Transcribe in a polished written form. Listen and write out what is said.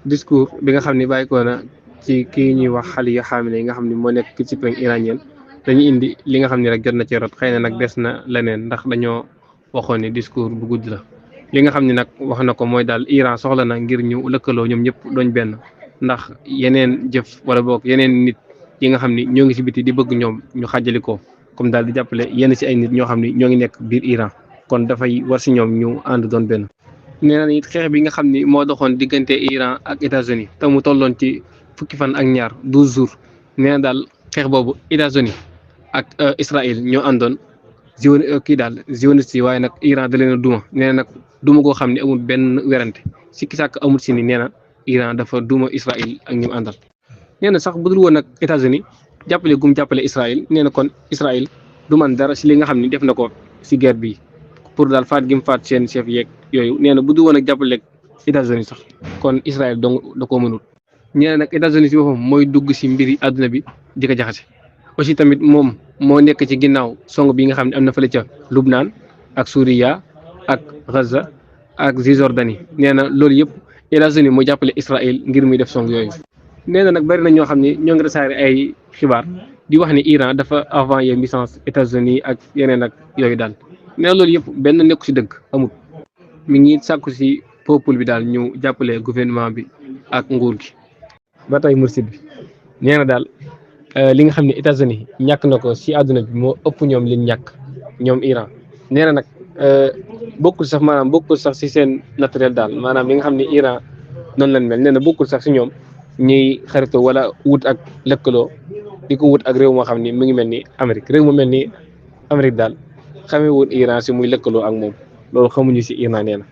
discours bi nga xam ne bàyyi ko na ci kii ñuy wax Xaliya Xaamine yi nga xam ne moo nekk ci peng iranien dañuy indi li nga xam ne rek jot na ci rot xëy na nag des na leneen ndax dañoo waxoon ni discours bu gudd la. li nga xam ne nag wax na ko mooy daal Iran soxla na ngir ñu lëkkaloo ñoom ñëpp doñ benn ndax yeneen jëf wala boog yeneen nit yi nga xam ni ñoo ngi si biti di bëgg ñoom ñu xàjjali ko comme daal di jàppale yenn si ay nit ñoo xam ni ñoo ngi nekk biir Iran kon dafay war si ñoom ñu ànd doon benn. nee na it xeex bi nga xam ni moo doxoon diggante Iran ak États-Unis te mu tolloon ci fukki fan ak ñaar 12 jours nee na daal xeex boobu États-Unis ak Israël ñoo àndoon kii daal zioniste yi waaye nag Iran da leen a duma nee na nag duma koo xam ne amul benn werante sikki sàkk amul si ni nee na Iran dafa duma Israël ak ñi mu àndal. nee na sax bu dul woon nag États-Unis jàppale gum jàppale Israël nee na kon Israël du man dara si li nga xam ni def na ko si guerre bi pour daal faat gi mu faat seen chef yeeg yooyu nee na bu dul woon ak jàppale États-Unis sax kon Israël dong da koo mënul. nee na nag États-Unis si boppam mooy dugg si mbiri àdduna bi di ko jaxase aussi tamit moom moo nekk ci ginnaaw song bi nga xam ne am na fële ca Lubnaan ak Suuriya ak Gaza ak Cisjordanie nee na loolu yëpp États-Unis moo jàppale Israël ngir muy def song yooyu. nee na nag bari na ñoo xam ne ñoo ngi rasaare ay xibaar di wax ni Iran dafa avant yee licence États-Unis ak yeneen ak yooyu daal nee na loolu yëpp benn nekku si dëgg amul mi ngi sàkku si peuple bi daal ñu jàppale gouvernement bi ak nguur gi. ba tey mursid bi nee na daal li nga xam ne États-Unis ñàkk na ko si àdduna bi moo ëpp ñoom liñ ñàkk ñoom Iran nee na nag bokkul sax si seen naturel daal maanaam li nga xam ne Iran noonu lañ mel nee na bokkul sax si ñoom ñuy xaritoo wala wut ak lëkkaloo di ko wut ak réew moo xam ni mu ngi mel ni Amérique réew mu mel ni Amérique daal xamee woon Iran si muy lëkkaloo ak moom loolu xamuñu si Iran nee na.